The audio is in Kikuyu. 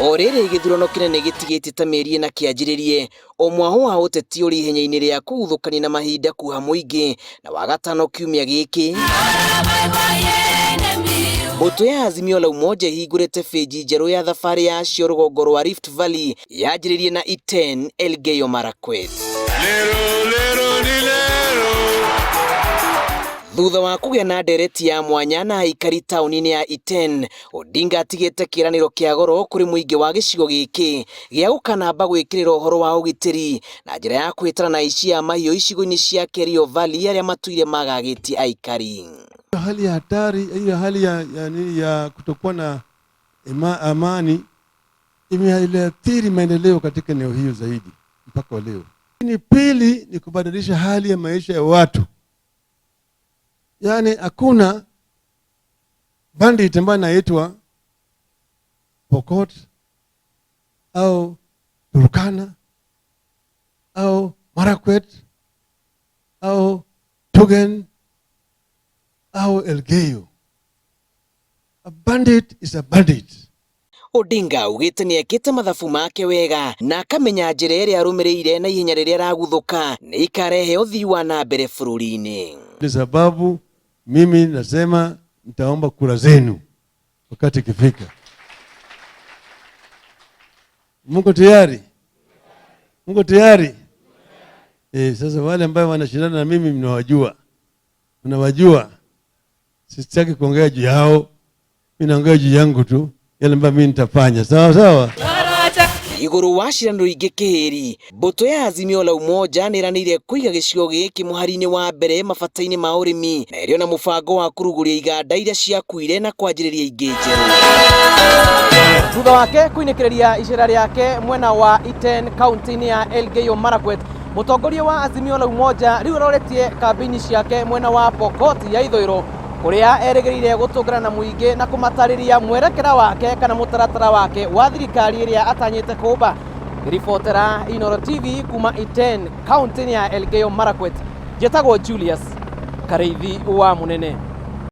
O rĩrĩ gĩthurano kĩnene gĩtigĩtie ta mĩeri ĩna kĩanjĩrĩrie, o mwahũ wa ũteti ũrĩ ihenya-inĩ rĩa kũguthũkania na mahinda kuha mũingĩ na wagatano kiumia gĩkĩ. Mbũtũ ya Azimio la Umoja ĩhingũrĩte bĩnji njerũ ya thabarĩ yacio rũgongo rwa Rift Valley yanjĩrĩrie na Iten, Elgeyo Marakwet. Thutha wa kũgĩa na ndereti ya mwanya na aikari taũni-inĩ ya Iten, Odinga atigĩte kĩĩranĩro kĩa goro kũrĩ mũingĩ wa gĩcigo gĩkĩ gĩa gũkanamba gwĩkĩrĩra ũhoro wa ũgitĩri na njĩra ya kũhĩtana na aici a mahiũ icigo-inĩ cia Kerio Valley arĩa matũire magagĩtie aikari. Hali ya hatari hiyo hali ya, ya, ya kutokuwa na ima, amani imeathiri maendeleo katika eneo hiyo zaidi mpaka wa leo. Lakini pili ni kubadilisha hali ya maisha ya watu, yaani hakuna bandit ambayo inaitwa Pokot au Turkana au Marakwet au Tugen au Elgeyo. A bandit is a bandit. Odinga augĩte nĩ ekĩte mathabu make wega na akamenya njĩra ĩrĩa arũmĩrĩire na ihenya rĩrĩa araguthũka nĩ ikarehe ũthii wa na mbere bũrũri-inĩ. Ndio sababu mimi nasema nitaomba kura zenu wakati ikifika. Mko tayari? Mko tayari? Sasa wale ambao wanashindana na mimi mnawajua, mnawajua. Sitaki kuongea juu yao, mimi naongea juu yangu tu, yale ambayo mimi nitafanya. Sawa sawa. Igũrũ wa ciranĩro ingĩ kĩhĩri, mbũtũ ya Azimio la Umoja nĩĩranĩire kũiga gĩcigo gĩkĩ mũhari-inĩ wa mbere mabata-inĩ ma ũrĩmi na ĩrĩ na mũbango wa kũrugũria iganda iria ciakuire na kwanjĩrĩria ingĩ njerũ. Thutha wake kũinĩkĩrĩria icera rĩake mwena wa Iten kaunti-inĩ ya Elgeyo Marakwet, mũtongoria wa Azimio la Umoja rĩu aroretie kambĩini ciake mwena wa Pokot ya ithũĩro kũrĩa erĩgĩrĩire gũtũngana na mũingĩ na kũmatarĩria mwerekera wake kana mũtaratara wake wa thirikari ĩrĩa atanyĩte kũmba. Ngĩribotera Inooro TV kuma Iten kaunti-inĩ ya Elgeyo Marakwet, njĩtagwo Julius Karĩithi wa Mũnene.